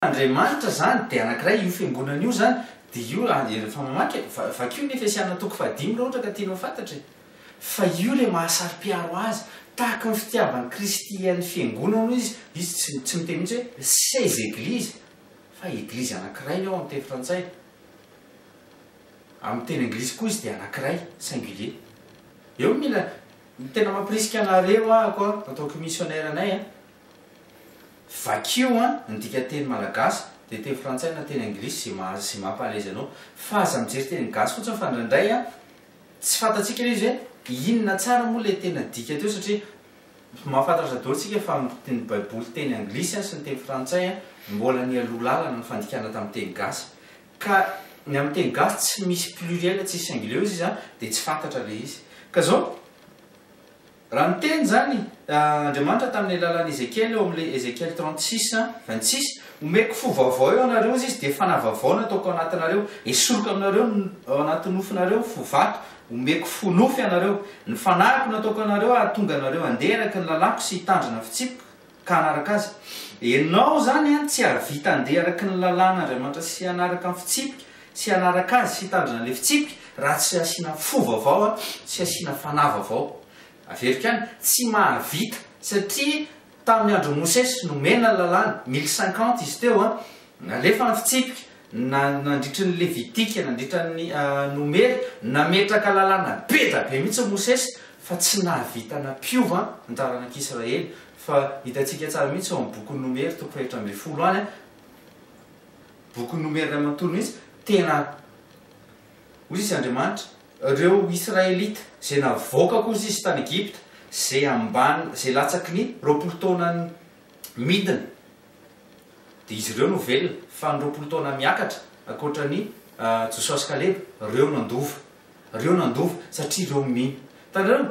Andriamanitra zany dia anankiray io fiangonana io zany dia io rehefa mamaky vakio ny Efesiana toko fahadimy raha ohatra ka tianao fantatra e! Fa io le maha saro-piaro azy tahaky ny fitiavan'i Kristy an'ny fiangonana hoy izy, izy tsy tsy miteny mihitsy hoe ces églises fa eglizy anankiray ny ao amin'ny teny frantsay. Amin'ny teny anglisy koa izy dia anankiray, singulier. Eo mila tena mampirisika anareo ahako an, ataoko missionnaire anay an, Vakio an ny dikanteny malagasy dia teny frantsay na teny anglisy izay maha izay mampa à l'aise anao fa aza mijery teny gasy fotsiny fa indraindray an tsy fantatsika ilay izy hoe inona tsara moa ilay tena dika teo satria mahafantatra daholo tsika fa ny baiboly teny anglisy an sy ny teny frantsay an mbola nialoha lalana ny fandikana tamin'ny teny gasy ka ny amin'ny teny gasy tsy misy pluriel tsisy singulier ozy izy an dia tsy fantatra ilay izy ka zao Raha niteny izany Andriamanitra tamin'ny alalan'i Ezekiela eo amin'ilay Ezekiel 36, 26, Omeko fo vaovao eo anareo hozy izy, dia fanahy vaovao no ataoko ao anatinareo, esoriko aminareo ny ao anaty nofonareo ny fo vato, omeko fo nofo ianareo. Ny fanahiko no ataoko anareo hahatonga anareo handeha araka ny lalàko sy hitandrina ny fitsipiko ka hanaraka azy. Ianao izany an, tsy hahavita handeha araka ny lalàn'Andriamanitra sy hanaraka ny fitsipika sy hanaraka azy sy hitandrina ilay fitsipika raha tsy asiana fo vaovao an, sy asiana fanahy vaovao. Averiko ihany, tsy mahavita satria tamin'ny andron'i Mosesy nomena ny lalàna, 1050 izy teo an, nalefa ny fitsipika, na nandritry ny Levitika, nandritra ny Nomery, nametraka lalàna be da be mihitsy Mosesy fa tsy nahavita nampiova ny taranak'Israely fa hitantsika tsara mihitsy ao amin'ny bokin'ny Nomery toko fahefatra 14 any, bokin'ny Nomery iray manontolo mihitsy, tena hoy izy Andriamanitra, ireo Israelita izay navoakako hozy izy tany Egypta, izay ambany, izay latsaky ny 20 taona midina, dia izy ireo no velona, fa ny 20 taona miakatra, ankoatra an'i Josoa sy Kaleba, ireo nandova. Ireo nandova, satria ireo mino. Hitanareo?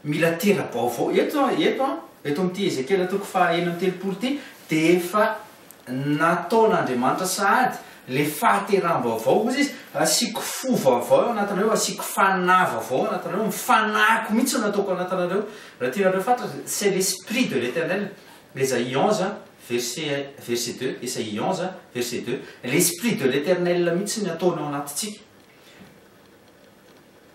Mila tera-baovao. Eto, eto, eto amin'ity Ezekiela toko faha 36 ity, dia efa nataon'Andriamanitra sahady ilay fahateraham-baovao. Hoy izy, asiako fo vaovao eo anatinareo, asiako fanahy vaovao ao anatinareo, ny fanahiko mihitsy no nataoko ao anatinareo. Raha tianareo fantatra, c'est l'esprit de l'Eternel. Esaïe 11, verset, verset 2, Esaïe 11, verset 2. L'esprit de l'Eternel mihitsy ny ataony ao anatintsika.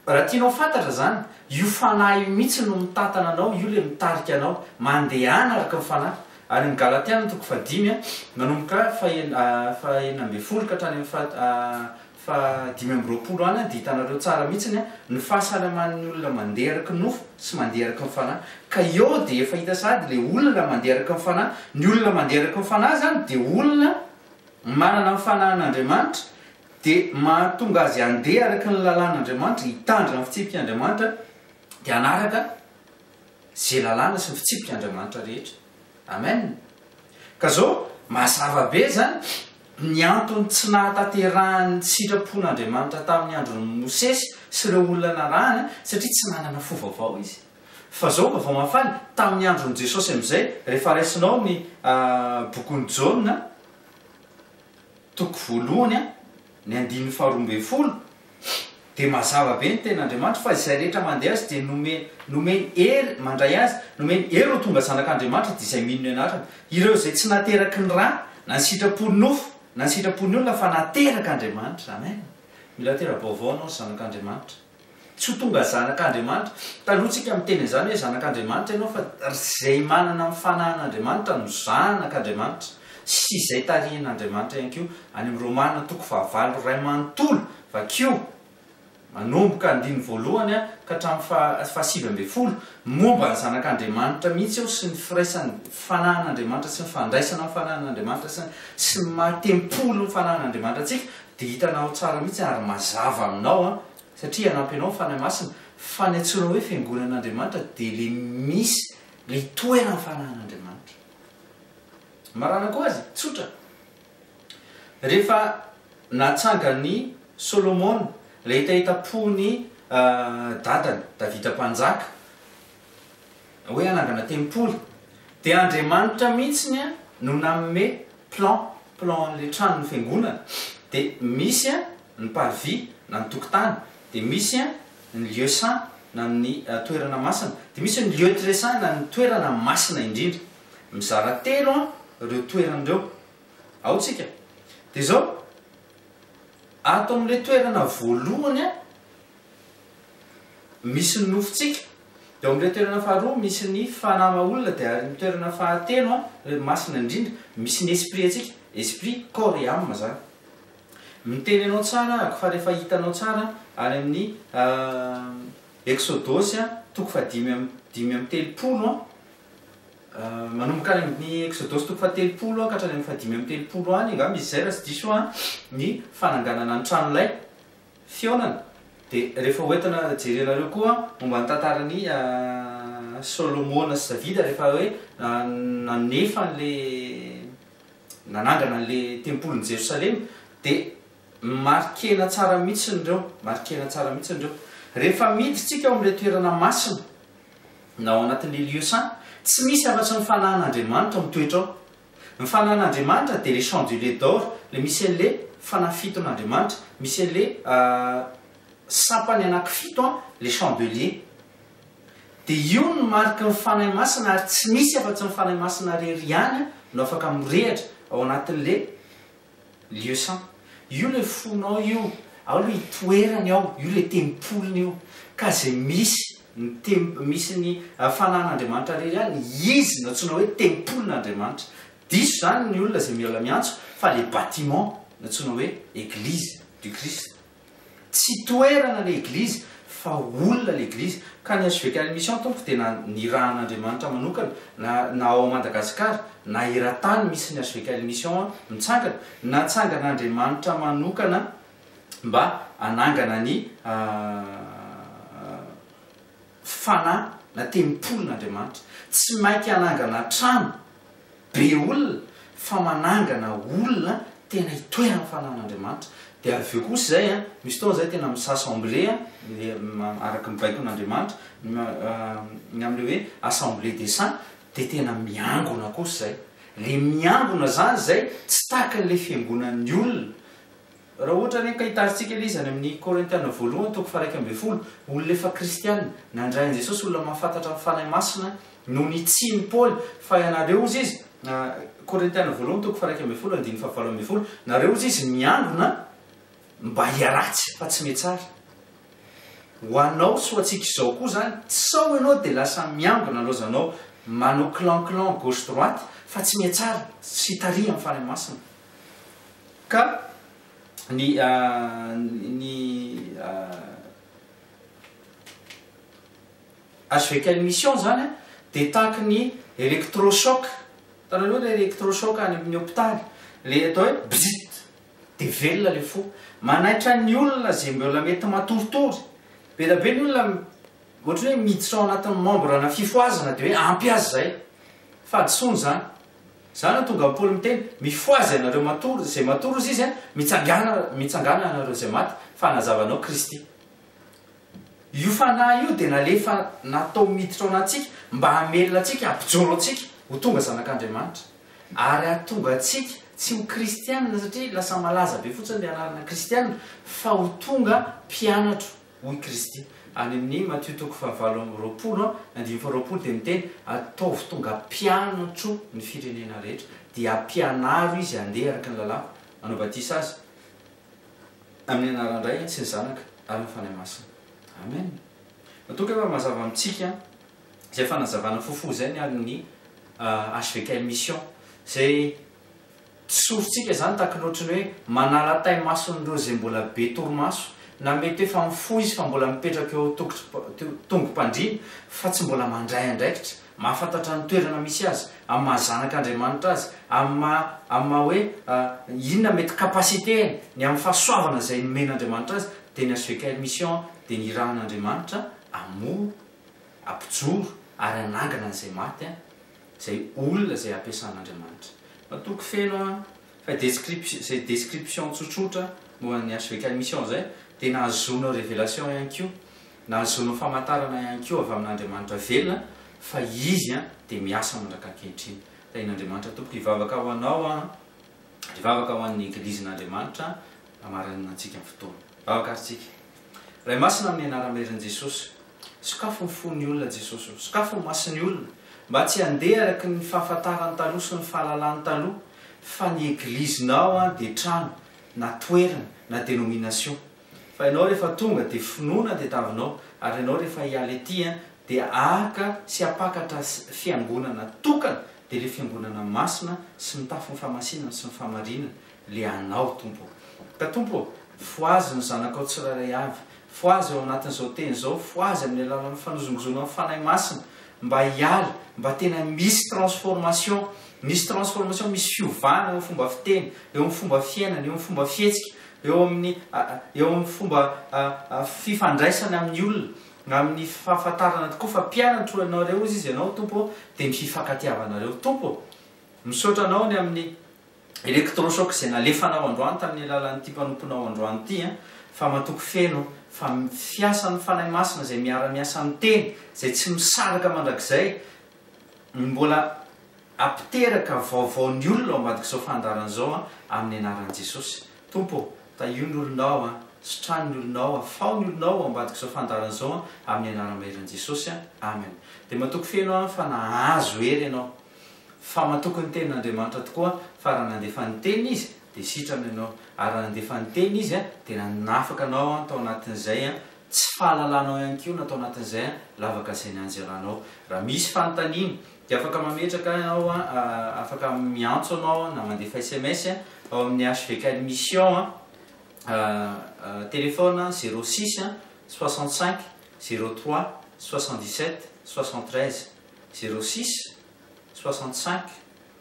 Raha tianao fantatra zany, io fanahy io mihitsy no mitantana anao, io le mitarika anao. Mandehana araka ny fanahy. Any amin'ny Galatiana toko fahadimy, manomboka faha 16 ka hatrany amin'ny faha 25 any dia hitanareo tsara mihitsy ny fahasalaman'ny olona mandeha araka ny nofo sy mandeha araka ny fanahy. Ka eo dia efa hita sahady le olona mandeha araka ny fanahy. Ny olona mandeha araka ny fanahy zany dia olona manana ny fanahin'Andriamanitra dia mahatonga azy handeha araka ny lalàn'Andriamanitra, hitandrina ny fitsipik'Andriamanitra, dia hanaraka ze lalàna sy ny fitsipik'Andriamanitra rehetra. Amen. Ka zao, mazava be zany ny antony tsy nahatanterahan'ny sitrapon'Andriamanitra tamin'ny andron'i Mosesy sy ireo olona narahany, satria tsy nanana fo vaovao izy. Fa zao vaovao mahafaly, tamin'ny andron'i Jesosy amin'izay, rehefa raisinao ny bokin'i Jaona, toko voalohany ny andininy faha 12, dia mazava be ny tenin'Andriamanitra fa izay rehetra mandeha azy dia nome nomeny hery mandray azy, nomeny hery ho tonga zanak'Andriamanitra dia izay mino ny anarany. Ireo izay tsy nateraky ny ra, na ny sitrapon'ny nofo, na ny sitrapon'ny olona fa naterak'Andriamanitra. Amen. Mila tera-baovao ianao ry zanak'Andriamanitra. Tsy ho tonga zanak'Andriamanitra. Taloha tsika miteny an'izany hoe zanak'Andriamanitra ianao fa izay manana ny fanahin'Andriamanitra no zanak'Andriamanitra sy izay tarihin'Andriamanitra ihany koa. Any amin'ny Romana toko fahavalo iray manontolo, vakio manomboka andininy voalohany ka hatramin'ny faha faha 19, momba ny zanak'Andriamanitra mihitsy eo sy ny firaisan'ny fanahin'Andriamanitra sy ny fandraisana ny fanahin'Andriamanitra sy ny sy ny maha tempolin'ny fanahin'Andriamanitra antsika dia hitanao tsara mihitsy ary mazava aminao an Satria hanampy anao ny Fanahy Masina, fa ny antsoina hoe Fiangonan'Andriamanitra dia le misy, le itoeran'ny Fanahin'Andriamanitra. Marana koa azy, tsotra. Rehefa natsangan'i Solomona ilay hetahetam-pon'i dadany, Davida Mpanjaka, hoe hanangana tempoly, dia Andriamanitra mihitsiny no nanome plan, plan an'ilay tranon'ny fiangonana, dia misy ny parvis na ny tokotany, dia misy ny lieu saint na ny toerana masina, dia misy ny lieu très saint na ny toerana masina indrindra. Mizara telo ireo toerana ireo. Ao tsika. Dia izao, ato amin'ilay toerana voalohany an, misy ny nofontsika, dia ao amin'ilay toerana faharoa misy ny fanahy maha olona, dia ary ny toerana fahatelo an, ilay masina indrindra, misy ny esprit antsika, esprit, corps et âme izany. Miteny anao tsara ahako fa rehefa hitanao tsara any amin'ny Eksodosy toko fahadimy amby 35 manomboka any amin'ny Eksodosy toko faha-30 ka hatrany amin'ny faha-35 any angamba izy izay raha tsy diso aho ny fananganana ny tranolay fihaonana dia rehefa hoentina jerenareo koa momba ny tantaran'i Solomona sy Davida rehefa hoe nanefa an'ilay nanangana an'ilay tempolin'i Jerosalema dia markena tsara mihitsiny ireo, markena tsara mihitsiny ireo. Rehefa miditsika ao amin'ilay toerana masina na ao anatin'ilay lieu saint, tsy misy afa-tsy ny fanahin'Andriamanitra mitoetra ao. Ny fanahin'Andriamanitra dia le chandelier d'or, le misy an'le fanahy fiton'Andriamanitra, misy an'le sampany anankifito an, le chandelier. Dia io no mariky ny Fanahy Masina ary tsy misy afa-tsy ny Fanahy Masina irery ihany no afaka mirehitra ao anatin'le lieu saint. Io le fonao io, ao le itoerany ao, io le tempoliny io. Ka izay misy ny tem misy ny Fanahin'Andriamanitra irery ihany, izy no antsoina hoe tempolin'Andriamanitra. Diso izany ny olona izay miola miantso fa le bâtiment no antsoina hoe église du Christ. Tsy toerana le eglizy fa olona le eglizy ka ny HVKL Mission tompoko dia na nirahan'Andriamanitra manokana na na ao Madagascar na eran-tany misy ny HVKL Mission mitsangana natsangan'Andriamanitra manokana mba hanangana ny fanahy na tempolin'Andriamanitra tsy maika hanangana trano be olona fa manangana olona tena itoeran'ny fanahin'Andriamanitra dia avy eo kosa izay an, misy fotoana izay tena mi-s'assembler an, le araka ny baikon'Andriamanitra ny amin'ilay hoe assemblée des saints dia tena miangona kosa izay, le miangona izany izay tsy tahaka an'ilay fiangonan'ny olona Raha ohatra anie ka hitarintsika ilay izy any amin'ny Korintiana voalohany toko faha-11, olona efa kristiana, nandray an'i Jesosy, olona mahafantatra ny Fanahy Masina, no nitsian'i Paoly fa ianareo hozy izy, Korintiana voalohany toko faha-11 andininy faha-18, nareo hozy izy miangona mba hiharatsy fa tsy mihatsara. Ho anao sy ho antsika izao koa izany, sao ianao dia lasa miangona laozanao manao clan clan gauche droite fa tsy mihatsara sy tarihan'ny Fanahy Masina. Ka ny ny HVKL mission zany an dia tahaky ny électrochoc, hitanareo ilay électrochoc any amin'ny hopitaly, ilay atao hoe bzzit dia velona ilay fo, manaitra ny olona izay mbola mety matoritory, be dia be ny olona ohatran'ny hoe miditra ao anatin'ny membre-na fifohazana dia hoe ampy azy izay, fahadisoana izany. Izany no tonga Paoly miteny, Mifohaza ianareo matory, izay matory hozy izy, mitsangàna, mitsangàna ianareo izay maty, fa hanazava anao Kristy. Io Fanahy io dia nalefa natao miditra ao anatintsika mba hamelona antsika, hampijoro antsika ho tonga zanak'Andriamanitra. Ary hahatonga antsika tsy ho kristiana satria lasa malaza be fotsiny ilay anarana kristiana, fa ho tonga mpianatro. Hoy Kristy. Any amin'ny Matio toko fahavalo amby roapolo, andininy faharoapolo dia miteny, Ataovy tonga mpianatro ny firenena rehetra, dia ampianaro izy handeha araka ny lalàko, manao batisa azy amin'ny anaran-dRay sy ny Zanaka ary ny Fanahy Masina. Amen. Matoky aho fa mazava amintsika izay fanazavana fohifohy izay ny amin'ny HVKL Mission, izay Tsorintsika izany tahaka ny ohatry ny hoe manala tay mason'ireo izay mbola be torimaso, na mety efa mifoha izy fa mbola mipetraka eo tongo-pandriana fa tsy mbola mandray andraikitra, mahafantatra ny toerana misy azy, amin'ny maha zanak'Andriamanitra azy, amin'ny maha amin'ny maha hoe inona mety capacité-ny, ny amin'ny fahasoavana izay nomen'Andriamanitra azy, dia ny HVKL Mission dia nirahan'Andriamanitra hamoha, hampijoro ary hanangana an'izay maty. Izay olona izay ampiasan'Andriamanitra. Matoky feno aho fa description, izay description tsotsotra momba ny HVK Mission izay dia nahazoanao révélation ihany koa, nahazoanao famantarana ihany koa avy amin'Andriamanitra velona fa Izy dia miasa mandrak'ankehitriny. Tahian'Andriamanitra tompoko hivavaka ho anao aho, hivavaka ho an'ny Eglizin'Andriamanitra hamaranana antsika ny fotoana. Vavaka ary tsika. Ray Masina amin'ny anaram-berin'i Jesosy. Sokafy ny fon'ny olona Jesosy o! Sokafy ny mason'ny olona mba tsy handeha araky ny fahafantarany taloha sy ny fahalalany taloha. fa ny Eglizinao an dia trano na toerana na dénomination. Fa ianao rehefa tonga dia finoana tediavinao ary ianao rehefa hiala ety an dia haka sy hampakatra fiangonana tokana dia le fiangonana masina sy mitafy ny fahamasinana sy ny fahamarinana le anao Tompo ô. Ka Tompo ô, fohazy ny zanakao tsirairay avy, fohazy ao anatin'izao teny izao, fohazy amin'ny alalan'ny fanozongozonan'ny Fanahy Masina mba hiala, mba tena misy transformation, misy transformation, misy fiovana eo amin'ny fomba fiteny, eo amin'ny fomba fiainana, eo amin'ny fomba fihetsika, eo amin'ny eo amin'ny fomba fifandraisana amin'ny olona, amin'ny fahafantarana tokoa fa mpianatro ianareo hozy izy ianao Tompo ô, dia ny fifankatiavanareo. Tompo ô, misaotra Anao ny amin'ny électrochoc izay nalefanao androany tamin'ny alalan'ity mpanomponao androany ity an, fa matoky feno fa fiasan'ny Fanahy Masina izay miara-miasa amin'ny Teny, izay tsy misaraka mandrakizay, ny mbola hampiteraka vaovao ny olona ao ambadik'izao fandaharana izao an, amin'ny anaran'i Jesosy. Tompo ô, tahio ny olonao an, sitrano ny olonao, afaho ny olonao ao ambadik'izao fandaharana izao an, amin'ny anaran'ny maherin'i Jesosy an. Amen. Dia matoky feno aho fa nahazo hery ianao. Fa matoky ny tenin'Andriamanitra tokoa fa raha nandefa ny teniny Izy dia sitrana ianao, ary raha nandefa ny teniny Izy dia nanafaka anao tao anatin'izay tsy fahalalanao ihany koa na tao anatin'izay lavaka izay nianjeranao. Raha misy fanontaniana dia afaka mametraka ianao, afaka miantso anao na mandefa sms ao amin'ny HVKL Mission, téléphone 06 65 03 77 73, 06 65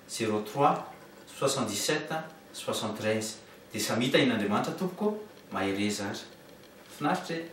03 77 73 dia samia tahin'Andriamanitra tompoko mahereza ary. Finaritra e!